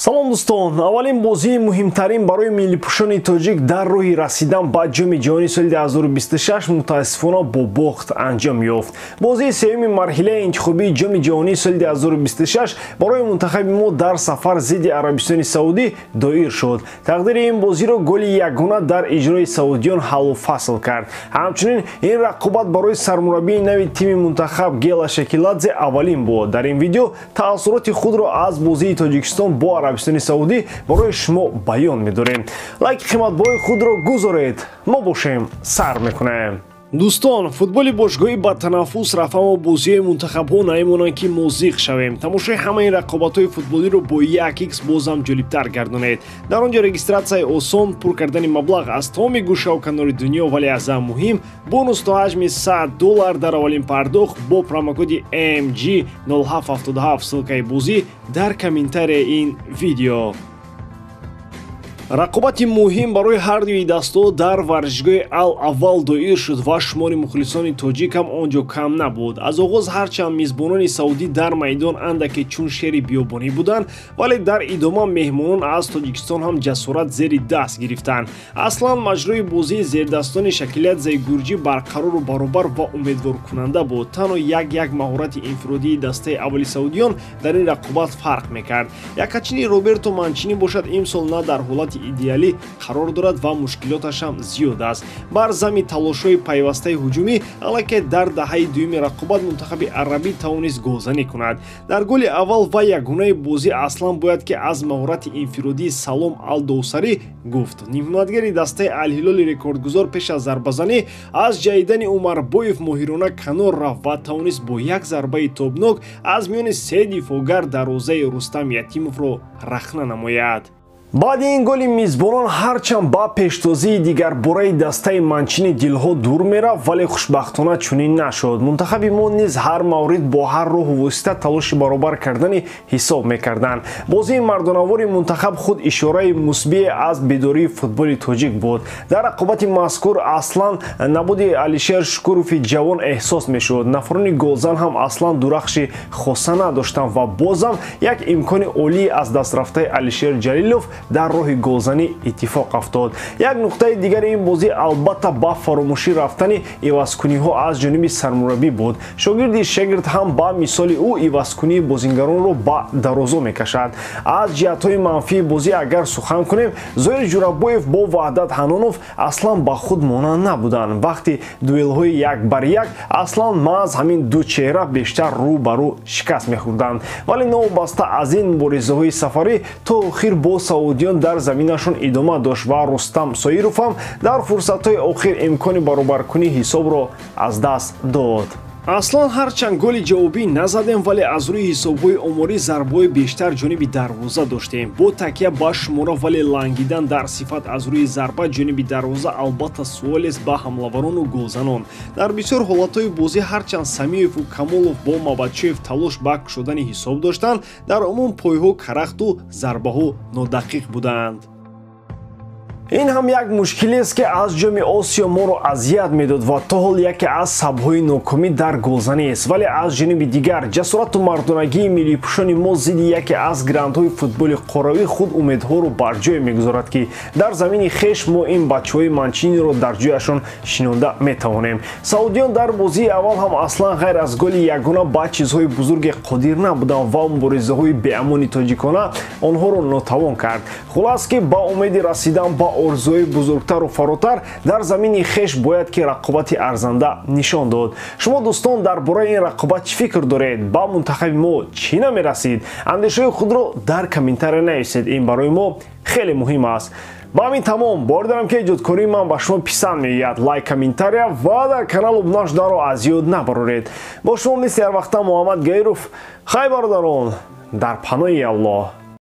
Салом дӯстон, аввалин бозии муҳимтарин барои миллипӯшони тоҷик дар роҳи расидан ба ҷоми ҷаҳонии соли 2026 мутаассифона бо бохт анҷом ёфт. Бозии сеюми марҳилаи интихобии ҷоми ҷаҳонии соли 2026 барои мунтахаби мо дар сафар зидди Арабистони Саудӣ доир шуд. Тақдири ин бозиро голи ягона дар иҷрои саудиён ҳаллу фасл кард. Ҳамчунин ин рақобат барои сармураббии нави тими мунтахаб Гела Шекиладзе аввалин буд. Дар ин видео таассуроти худро аз бозии Тоҷикистон бо Арабистони Саудӣ барои шумо баён медорем. Лайки қиматбои худро гузоред. Мо бошем сар мекунем. Дӯстон, футболи бошгоҳӣ ба танаффус рафт, аммо бозиҳои мунтахабҳо намемонанд, ки мо зиқ шавем. Тамошои ҳамаи рақобатҳои футболиро бо 1x бозам ҷолибтар гардонед. Дар он ҷо регистратсияи осон, пур кардани маблағ аз тамоми гӯшаву канори дунё, вале аз ҳама муҳим бонус то ҳаҷми $100 дар аввалин пардохт бо промокоди MG0777. Ссылкаи бозӣ дар комментарияи ин видео. Рақобати муҳим барои ҳар дуи дастҳо дар варзишгоҳи Ал-Аввал доир шуд ва шумори мухлисони тоҷик ҳам он ҷо кам набуд. Аз оғоз ҳарчанд мизбонони саудӣ дар майдон андаке чун шери биёбонӣ буданд, вале дар идома меҳмонон аз Тоҷикистон ҳам ҷасорат зери даст гирифтанд. Аслан маҷрои бозии зердастони Шакилядзеи гурҷӣ барқарору баробар ва умедворкунанда буд. Танҳо як-як маҳорати инфиродии дастаи аввали саудиён дар ин рақобат фарқ мекард. Якачини Роберто Манчини бошад, имсол на дар ҳолати идеалӣ қарор дорад ва мушкилоташ ҳам зиёд аст. Бар зами талошҳои пайвастаи ҳуҷумӣ аллакай дар даҳаи дуюми рақобат мунтахаби арабӣ тавонист голзанӣ кунад. Дар голи аввал ва ягонаи бозӣ аслан бояд ки аз маҳорати инфиродии Салом Алдовсарӣ гуфт. Нимҳимоятгари дастаи Алҳилоли рекордгузор пеш аз зарбазанӣ аз ҷаҳидани Умарбоев моҳирона канор рафт ва тавонист бо як зарбаи тобнок аз миёни се дифоъгар дарвозаи Рустам Ятимовро рахна намояд. Баъди ин голи мизбонон ҳарчанд ба пештозии дигарбораи дастаи Манчини дилҳо дур мерафт, вале хушбахтона чунин нашуд. Мунтахаби мо низ ҳар маврид бо ҳар роҳу восита талоши баробар кардани ҳисоб мекарданд. Бозии мардонавори мунтахаб худ ишораи мусбие аз бедории футболи тоҷик буд. Дар рақобати мазкур аслан набуди Алишер Шукурови ҷавон эҳсос мешуд. Нафарони голзан ҳам аслан дурахши хоса надоштанд ва бозам як имкони олии аз дастрафтаи Алишер Ҷалилов дар роҳи голзанӣ иттифоқ афтод. Як нуқтаи дигари ин бозӣ албатта ба фаромӯшӣ рафтани ивазкуниҳо аз ҷониби сармураббӣ буд. Шогирди шегирд ҳам ба мисоли ӯ ивазкунии бозингаронро ба дарозо мекашад. Аз ҷиҳатҳои манфии бозӣ агар сухан кунем, Зоир Ҷурабоев бо Ваҳдат Ҳанонов аслан ба худ монанд набуданд. Вақти дуэлҳои як бар як аслан маҳз ҳамин ду чеҳра бештар рӯ ба рӯ шикаст мехӯрданд. Вале новобаста аз ин муборизаҳои сафарӣ то охир бо саудиён дар заминашон идома дошт ва Рустам Соиров ҳам дар фурсатҳои охир имкони баробаркунии ҳисобро аз даст дод. Аслан ҳарчанд голи ҷавобӣ назадем, вале аз рӯи ҳисобҳои оморӣ зарбаҳои бештар ҷониби дарвоза доштем. Бо такя ба шумора, вале лангидан дар сифат аз рӯи зарба ҷониби дарвоза албатта суолест ба ҳамлаварону голзанон. Дар бисёр ҳолатҳои бозӣ ҳарчанд Самиеву Камолов бо Мабадчоев талош ба кушодани ҳисоб доштанд, дар умум пойҳо карахту зарбаҳо нодақиқ буданд. Ин ҳам як мушкилест, ки аз ҷоми Осиё моро азият медод ва то ҳол яке аз сабабҳои нокомӣ дар голзанӣ аст. Вале аз ҷониби дигар ҷасорату мардонагии миллипӯшони мо зидди яке аз грандҳои футболи қорравӣ худ умедҳоро бар ҷое мегузорад, ки дар замини хеш мо ин бачаҳои Манчиниро дар ҷояшон шинонда метавонем. Саудиён дар бозии аввал ҳам аслан ғайр аз голи ягона ба чизҳои бузурге қодир набуданд ва муборизаҳои беамони тоҷикона онҳоро нотавон кард. Хулас ки ба умеди расидан ба орзуҳои бузургтару фаротар дар замини хеш бояд ки рақобати арзанда нишон дод. Шумо дӯстон дар бораи ин рақобат чӣ фикр доред? Ба мунтахаби мо чӣ намерасид? Андешаҳои худро дар комментария нависед, ин барои мо хеле муҳим аст. Ба ҳамин тамом. Бовар дорам, ки эҷодкории ман ба шумо писанд меояд. Лайк, комментария ва дар канал обуна шуданро аз ёд набароред. Бо шумо мисли ҳар вақта Муҳаммад Гаиров. Хай, бародарон, дар паноҳи Аллоҳ.